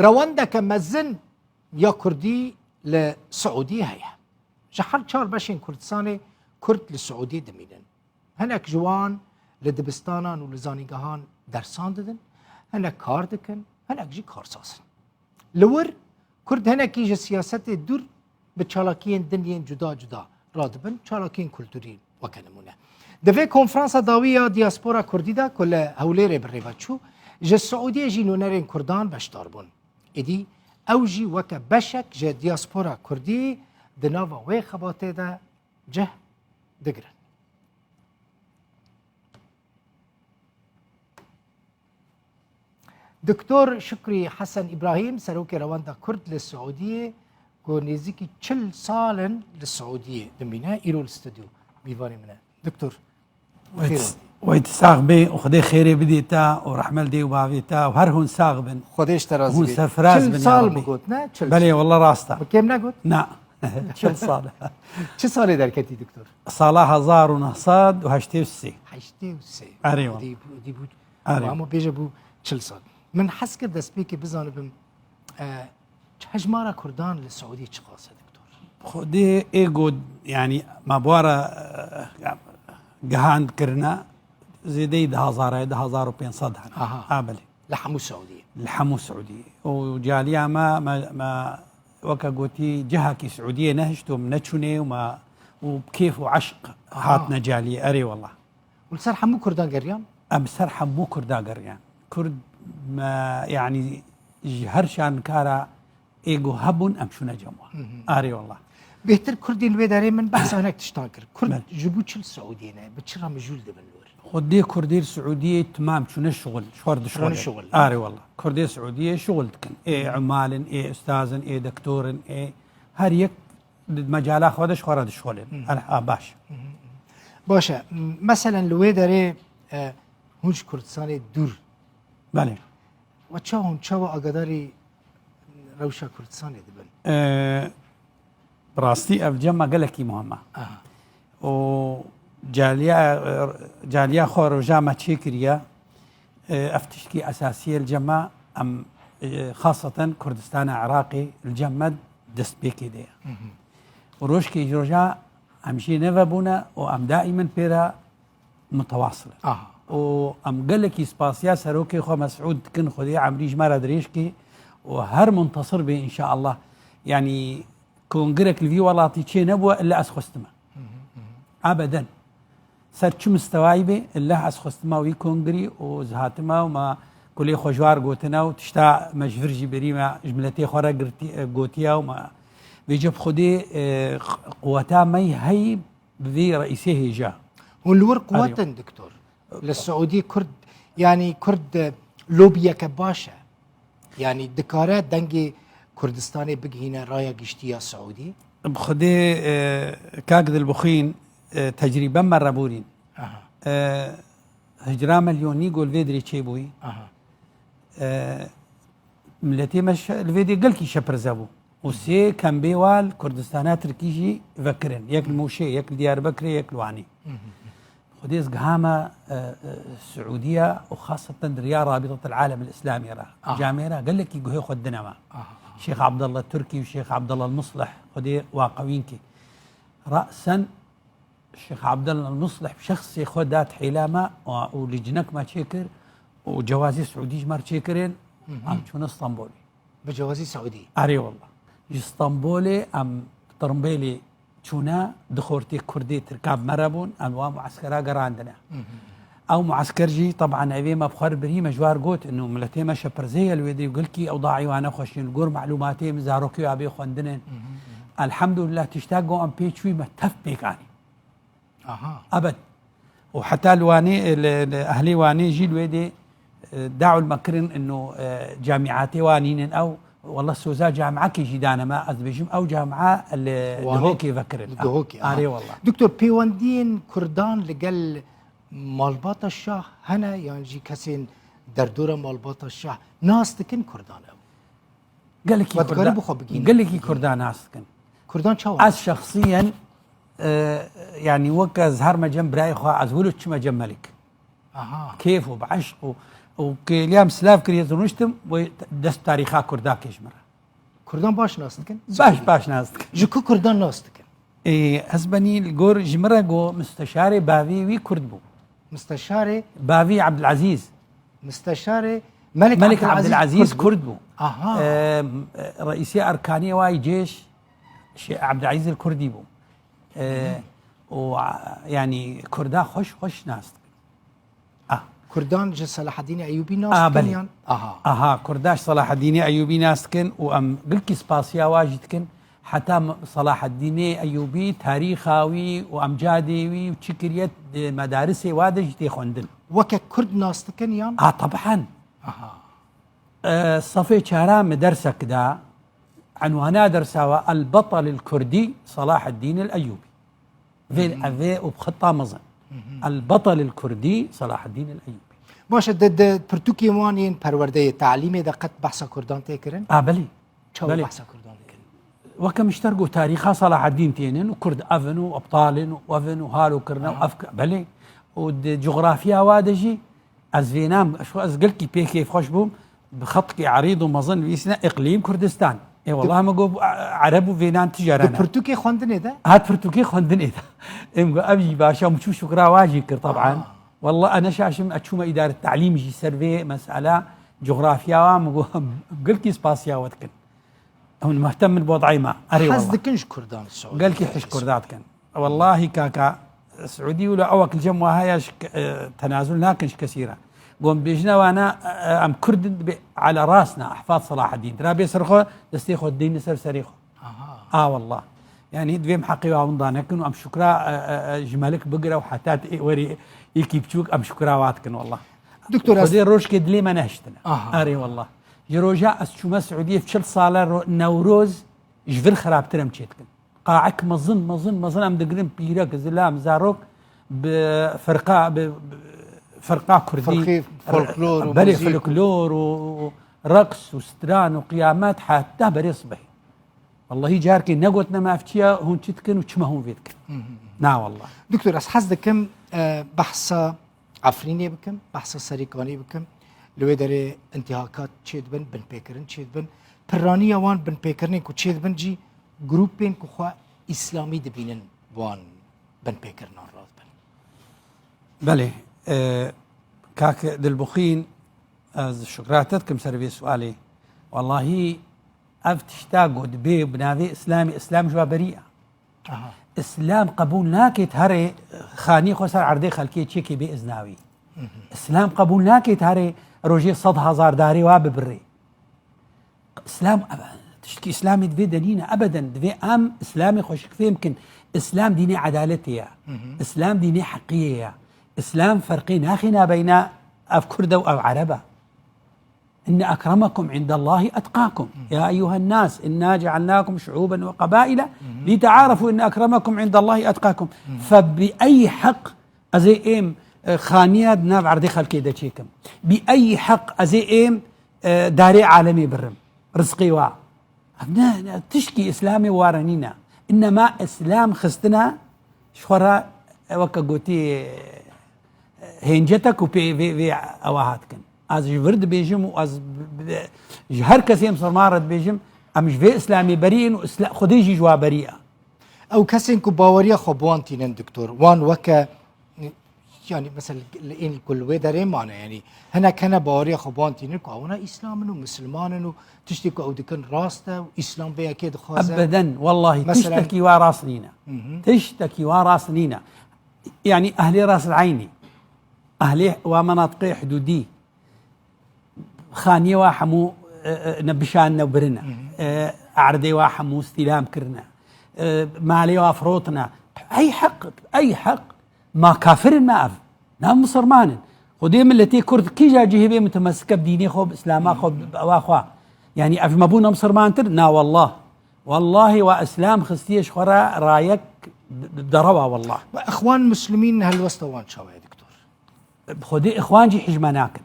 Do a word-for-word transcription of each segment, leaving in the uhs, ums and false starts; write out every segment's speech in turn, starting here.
Rewendeke mezin ya Kurdî li Siûdiyê heye. Ji her çar beşên Kurdistanê Kurd li Siûdiyê dimînin. Hinek ji wan li dibistanan û li zanîngehan dersan didin, hinek kar dikin, hinek jî karsaz in. Li wir, Kurd hinekî ji siyasetê dûr bi çalakiyên din yên cuda cuda radibin, çalakiyên kulturî weke nimûne. Di vê konferansa dawî ya diaspora Kurdî de ku li Hewlêrê bi rê ve çû, ji Siûdiyê jî nûnerên Kurdan beşdar bûn. Êdî ew jî weke beşek ji diaspora Kurdî di nava wê xebatê de cih digirin. Doktor Şukrî Hesen Îbrahîm, Serokê Rewenda Kurd li Siûdiyê, ku nêzîkî çil sal in li Siûdiyê dimîne, îro li stûdyo mîvanê min e. Doktor, xêr hatî. Wey tu sax bê û Xwedê xêrê bidê te û rehmet dê û bavê te û her hûn sax bin. Xwedê ji te razî Hûn bê. Serfiraz bin ya Rabbî. Çil sal mi got, ne? Çil sal. Belê, wallah rast e. Mi kêm negot? Na. Çil sal. Çi salê derketî, doktor? Sala hezar û neh sed û heştê û sê. Heştê û sê. Erê, wallah. Dî bû, dî bû. Erê. Ama bêje bû çil sal. Min hez kir destpêkê bizanibim, e, hejmara Kurdan li Siûdiyê çiqas e, doktor? Xwedê ê got, yanî me bi we re, e, gihand kirine, zêdeyî du hezar e, du hezar û pênc sed hene. Aha. A, belê. Li hemû Siûdiyê. Li hemû Siûdiyê. Û caliya me, me, me weke gotî cihekî Siûdiyê nehişt û em neçûnê û me û bi kêf û eşq Aha. hatine caliyê. Erê, wallah. Û li ser hemû Kurdan geriyan? Em ser hemû Kurda geriyan. Kurd me, yanî ji her şankara ê ku hebûn em çûne cem wan. Hı hı. Arê wallah. Bêhtir Kurdên wê derê min behsa hinek tiştan kir. Kurd Belê. ji bo çi li Siûdiyê ne? Bi çi re mijûl dibin li wir? Xwedê Kurdê li Siûdiyê timam çûne şixul, ji xwe re dişixulin. Şixul. Arê wallah. Kurdê Siûdiyê şixul dikin. Ê Hı hı. umal in, ê ustaz in, ê doktor in, ê her yek di mecala xwe de ji xwe re dişixulin. Hı. El-, ha, baş. Hı hı. Baş e. Meselen li wê derê, e, hûn ji Kurdistanê dûr. Belê. Ve çawa hûn, çawa agadarî rewşa Kurdistanê dibin? E, bi rastî ev cem me gelekî muhim e. Aha. Û caliya, e, caliya xwe roja me çêkiriye. E, ev tiştkî esasî ye li cem me. Em, e, xaseten Kurdistana Iraqê li cem me destpêkê de ye. Hı hı. Û rojkê ji roja em jê neve bûne û em daîmen pê re mutewasıl in. Aha. Û em gelekî spasiya serokê xwe Mesûd dikin, Xwedê emrî ji me re dirêj kê û her muntasir bê înşaallah. Yanî kongirek li vî welatî çê nebûwe illa ez xwestime. Hı hı, hı hı. Ebeden. Ser çi mistewayî bê, illa ez xwestime wî kongirî û ez hatime û me kulê xwe ji war gotine û tişta me ji vir jî berî me ji miletê xwe re girtî-, gotiye û me vêce bi Xwedê, e, quweta me yî heyî bi vî reîsê hêja. Hûn li wir Arê. quwet in, doktor. Li Siûdî Kurd, yanî Kurd, e, lobiyeke baş e. Yanî dikare dengê Kurdistanê bigihîne raya giştî ya Siûdî? Bi Xwedê, e, kak Dilbixwîn, e, tecrîbe me re bûrîn. Aha. E, hicra milyonî gol vê dirê çêbûyî. Aha. E, Miletê me şe-, li vê dê gelkî şepirze bû. Û sê kembê wa li Kurdistana Tirkî jî vekirin. Yek li Mûşê, yek li Diyarbekirê, yek li Wanê. Hı hı. Xwedê ez gihame, e, e, Siûdiya û xaseten di riya Rabîtatil Alemil Îslamî re. Aha. Camê re gelekî guhê xwe dine me. Aha, aha. Şêx Abdullah Tirkî û Şêx Abdullah Muslih, Xwedê wa qewîn kê. Ra'sen Şêx Abdullah Muslih bi şexsê xwe dat hêla me û, û li cinek me çêkir û cewazê Siûdî ji me re çêkirin, Hı hı. em çûne Stenbolê. Bi cewazî Siûdî? Erê wallah. Ji Stenbolê em bi tirimbêlê çûne, du xortê Kurdê Tirka bi me re bûn, em wan mueskera gerandine. Hı hı. Ew muesker jî, teban, evê me bi xwe re birî, me ji war got, inu miletê me şepirzê ye li wê dê û gelkî ewdaî wan ne xweş in, li gor melûmatê min zarokê wa bê xwendinê. Hı hı, hı hı. Elhamdulillah, tişta ku em pê çûyî me tev pêk anî. Aha. Ebed. Û heta li Wanê, li, li ehlê Wanê jî li wê dê, e, dawl me kirin ino, e, camîatê wa nînin ew, wallah soza camîakê jî dane me, ez dibêjim ew camîa li Wanê? Dihokê vekirin. Li Dihokê, aha. Arê wallah. Doktor, pêwendiyên Kurdan li gel malbata şah hene, yan jî kesên derdora malbata şah nas dikin Kurdan ew? Gelekî Kurda-, gelekî Kurda nas dikin. Kurdan çawa? Ez şexsiyen, e, yanî weke ez herme cem birayê xwe, ez wilo çime cem melik. Aha. Kêf û bi eşq û û kêliya min silav kiriye, rûniştim, wê dest tarîxa Kurda kê ji min re. Kurdan baş nas dikin? Baş, baş nas dikin. Ji ku Kurdan nas dikin? Ê, ez benî li gor ji min re got, misteşarê bavî wî Kurd bû. Misteşarê? Bavî Abdulazîz. Misteşarê Melik Melik Abdulazîz Abdulazîz Kurd bû. Kurd bû. Aha. Ê, reîsê erkaniyê wa yê cêş, şey, Abdulazîz el Kurdî bû. Ê, û, a, yanî Kurda xweş, xweş nas dikin. Ah. Kurdan ji Selahaddînê Eyûbî nas Ah, dikin belê. yan? Aha. Aha, Kurda ji Selahaddînê Eyûbî nas dikin û em gilkî spasiya wa jî dikin. Heta m-, Selahaddînê Eyûbî tarîxa wî û emcadê wî û çi kiriye, di medarisê wa de jî tê xwendin. Weke Kurd nas dikin yan? Ah, teban. Aha. E, sefê çara me dersek da, enwana dersa wa El Betel el Kurdî Selahaddîn el Eyûbî. Vê, Hı hı. ev ê û bi xita mezin. Hı hı. El Betel el Kurdî Selahaddîn el Eyûbî. Baş e, di, di pirtûkên wan yên perwerdeyê, talîmê de qet behsa Kurdan tê kirin? A, belê. Çawa Belê. behsa Kurdan dikin? Weke min ji te re got, tarîxa Selahaddîn tênin û Kurd ev in û ebtal in û ev in û halo kirine û Aha. ev ki-, belê. Û di cografya wa de jî ez vênam, ez gelkî pê kêfxweş bûm, bi xetkî erîd û mezin nivîsîne Îqlîm Kurdistan. Ê, Di wallah min got, e, ereb û vênan tije Di re ne. pirtûkê xwendinê de? Ha, di pirtûkê xwendinê de. Ê, min got, ev jî baş e, min çû şukra wa jî kir, teban. Ah. Wallah, ez neşaşim, ez çûme îdare telîm jî ser vê mesela, cografya wa, min got, gelkî spasiya we dikin. Hûn muhtem min bi wedayê me. Erê Hez wallah. dikin ji Kurdan li Siûdî Gelkî Arabistan? hiş Kurda dikin. Wallahî kaka, Siûdî wilo ewek li cem wa heye ji ke-, e, tenazul nakin ji kesî re. Got bêjine wana, e, em Kurd in, dibê ala rasna, ehfad Selahaddîn. Dira bê ser xwe, destê xwe dideyne ser serê xwe. Aha. A wallah. Yanî divê em heqê wa winda nekin û em şukra, e, e, e, ji Melik bigire û heta tê werî yekî biçûk em şukra wa dikin wallah. Doktor, ez Xwedê rojkê dilê me nehiştine. Aha. Erê wallah. Ji roja ez çûme Siûdiyê çil sal e ro-, Newroz ji vir xirabtir em çêdikin. Qaek mezin, mezin, mezin em digirin pîrek, zilam, zarok bi firqa, bi, bi firqa kurdî. Firqê folklor û Belê, muzîk û folklor û reqs û stran û qiyamet heta berê sibehê. Wallahî carkê negotine me ev çi ye, hûn çi dikin û çima hûn vê dikin. Hı hı hı. Na wallah. Doktor, ez hez dikim, e, behsa Efrînê bikim, behsa Serêkanê bikim. Li wê derê întihakat çêdibin, binpêkirin çêdibin. Piraniya wan binpêkirinên ku çêdibin jî grûpên ku xwe îslamî dibînin wan binpêkirinan radibin. Belê, e, kak Dilbixîn, ez şukra te dikim ser vê sualê. Wallahî ev tişta ku dibê bi navê Îslamê, Îslam ji we berî ye. Aha. Îslam qebûl nake tu herê xanî xwe ser erdê xelkê çêkê bê izna wî. Hı hı. Îslam qebûl nake tu herê rojê sed hezar darê wa bibirê. Îslam, tiştkî Îslamê divê de nîne, ebeden divê em Îslamê xweşik fêm kin. Îslam dînê edaletê ye. Hı hı. Îslam dînê heqiyê ye. Îslam ferqê naxîne beyna ev Kurd e û ev Ereb e. Inne ekremekum indallahî etqakum. Hı. Ya eyyuhen nas, inna cealnakum şuuben ve qabaile Hı hı. litearefu inne ekremekum indallahî etqakum. Hı hı. Fe bi ey heq ez ê êm, e, xaniya di nav erdê xelkê de çêkim? Bi ey heq ez ê êm, e, darê alemê birim? Rizqê wa. Ne, ne, tişkî Îslamê ware nîne. Innema Îslam xistine ji xwe re, e, weke gotî, e, hêncetek û pê vê, vê ewa hat kin. Ez ji vir dibêjim û ez b-, b-, ji her kesê misilman re dibêjim, em ji vê Îslamê berî in û Îsla-, Xwedê jî ji wa berî ye. Ew kesên ku baweriya xwe bi wan tînin, doktor, wan weke, yanî, mesela, li, ên ku li wê derê mane, yanî, hinek hene baweriya xwe bi wan tînin ku ewana Îslam in û misilman in û tiştê ku ew dikin rast e û Îslam vê yekê dixwaze. Ebeden, wallahî, Mesela tiştekî wa rast nîne. Hı hı. Tiştekî wa rast nîne. Yanî, ehlê Ras el Eynî, ehlê wa menatiqê hidûdî, xaniyê wa hemû, e, e, ne bişandine û birine. Hı hı. E, erdê wa hemû îstîlam kirine. E, malê wa firotine. Ey heq, ey heq. Ma kafir in, ma ev. Na misilman in. Xwedê miletê Kurd kîja cihê bê mutemesike bi dînê xwe, bi îslama xwe, Hı hı. bi, bi ewa xwe. Yanî ev me bûne misilmantir? Na wallah. Wallahî wa îslam xistiye ji xwe re rayek d-, d-, derewa wallah. Ve Îxwan Muslimîn helwesta wan çawa ye, doktor? Bi Xwedê Îxwan jî hîç me nakin.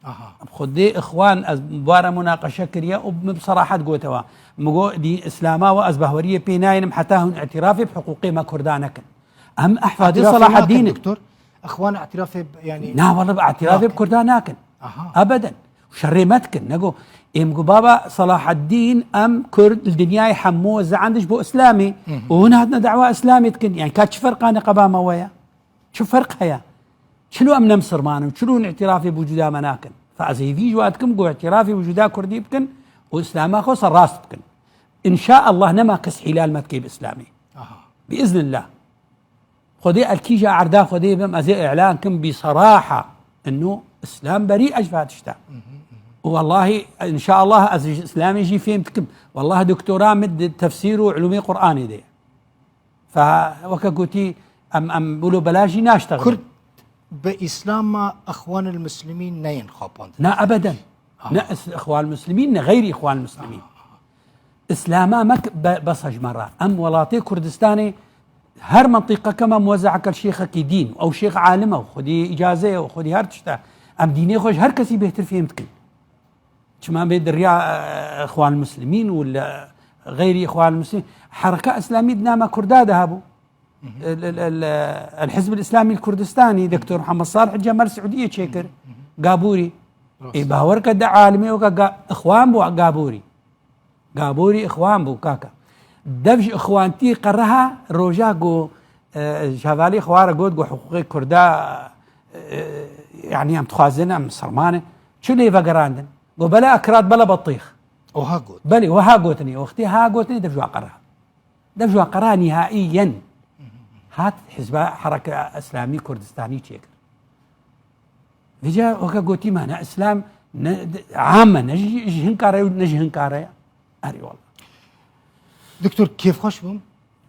Aha. Bi Xwedê Îxwan ez bi wan re munaqeşe kiriye û min bi serahet gotewa. Min got, dîn Îslama we ez behweriyê pê nayênim heta hûn îtirafê bi hiqûqê me Kurda nekin. Em ehfadê Îtirafê Selahaddîn nakin, in. Doktor. Îxwan îtirafê b-, yanî Na, wele bi îtirafê bi Nakin. Kurda nakin. Aha. Ebeden. Şerê me dikin. Nego, êm gu baba Salahaddîn, em Kurd li dinyayê hemû ziendiş bo Îslamê. Hı hı. Û hûn hatine dawa Îslamê dikin. Yani ka çi ferqa neqeba me we ye? Çi ferq heye? Çilo em ne Misirman in? Çilo hûn îtirafê bi wicûda me nakin? Fa ez hêvî ji we dikim ku îtirafê wicûda Kurdî bikin û Îslama xwe serrast bikin. Înşaallah nema kes hîlal me dikê bi Îslamê. Aha. Bi îznillah. Xwedê el kîja erda Xwedê bim, ez ê îlan kim bi seraha. Ino Îslam berî ez va tişta. Hı hı, hı hı. Û wellahî, înşaallah ez ji Îslamê jî fêm dikim. Wellahî doktora min di tefsîr û ulûmê Qur'anê de ye. Fa weke gotî, em, em wilo bela jî naştexilin. Kurd bi Îslama Îxwanil Muslimîn neyên xapandin. Na ebeden. Aha. Ne is-, Îxwan Muslimîn, ne xeyrî Îxwan Muslimîn. Aha. Îslama me k-, be-, besa ji me re. Em welatê Kurdistanê her mintîqeke me muwezze'eke li şêxekî dîn. Ew şêx alim e, xwedî îcaze ye, xwedî her tişt e. Em dînê xwe ji her kesî bêhtir fêm dikin. Çima bê di riya, e, Îxwan Muslimîn û li xeyrî Îxwan Muslimîn. Hereka Îslamî di nama Kurda de hebû. Hı hı. El, el, el, El Hizb El Îslamî El Kurdistanî, Doktor Muhammed Salih Cemal Siûdiyê çêkir. Hı hı. Gabûrî. Rast. Ê, bawer ke de alimê weke ga-, Îxwan bû Gabûrî. Gabûrî Îxwan bû, kaka. Dev ji Îxwantî qereha roja ku, e, ji hevalî xwe re got ku hiqûqê Kurda, e, yani em dixwazin, em Misirman in. Çi lê vegerandin? Got, bela ekrat, bela betîx. Oha got. Belê, wiha gotinê. Wextê ha gotinê dev ji wa qereha. Dev ji wa qereha nihaiyen hat Hizba Hereka Îslamî Kurdistanî çêkir. Vêca weke gotî me, ne Îslam, ne, am e, ne ji, ji hinkare ye û ne ji hinkare ye. Erê wala. Doktor, kêfxweş bûm.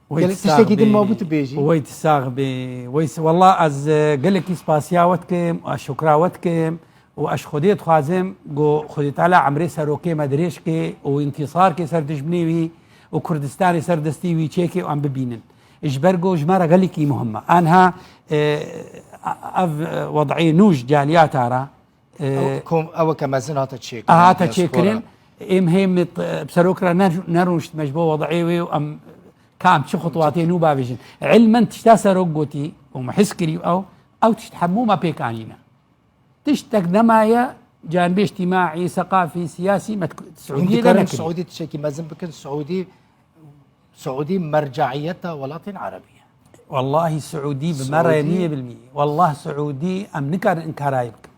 Wey Gelek tu sax tiştekî din bê. Mabû tu bêjî. Wey tu sax bê. Wey s-, wala ez, e, gelekî spasiya we dikim, ez şukra we dikim û ez ji Xwedê dixwazim ku Xwedê Teala emrê serokê me dirêj ke û întîsar ke ser dijminê wî û Kurdistanê ser destî wî çêke û em bibînin. Ji ber ku ji me re gelekî muhim e. Anha, e, ev, e, wed'ê nû ji caliyata re, e, Ew kom-, ew weke mezin hate çêkirin, hate diaspora. Çêkirin. Êm hê mit, e, bi serok re ne, nerûniştime ji bo wed'ê wê û em ka em çi xutwatê nû bavêjin. Ilmen tişta serok gotî û me his kirî ew, ew tişt hemû me pêk anîne. Tiştek nemaye, canibê îctîmaî, seqafî, siyasî, me Hûn Siûdiyê de dikarin nekirî. Siûdî tiştekî mezin bikin, Siûdî, Siûdî merceiyeta welatên Erebî ye. Wallahî Siûdî bi me re Siûdî niyê bilmî. Wallah Siûdî em nikarin înkarayê bikin.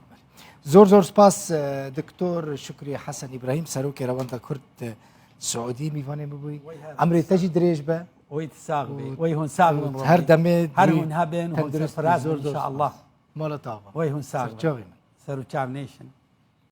Zor zor spas, e, Doktor Şukrî Hesen Îbrahîm, Serokê Rewenda Kurd, e, Siûdî mîvanê min bûyî. Wey her Emrê te jî dirêj be. Wey tu sax bî. Û Wey hûn sax bin. Her demê her dû hûn hebin, hûn tendurist serfiraz bin, zor zor înşallah. Spas. Mala te ava. Wey hûn sax bin. Serçavê min. Ser û çav nêşin.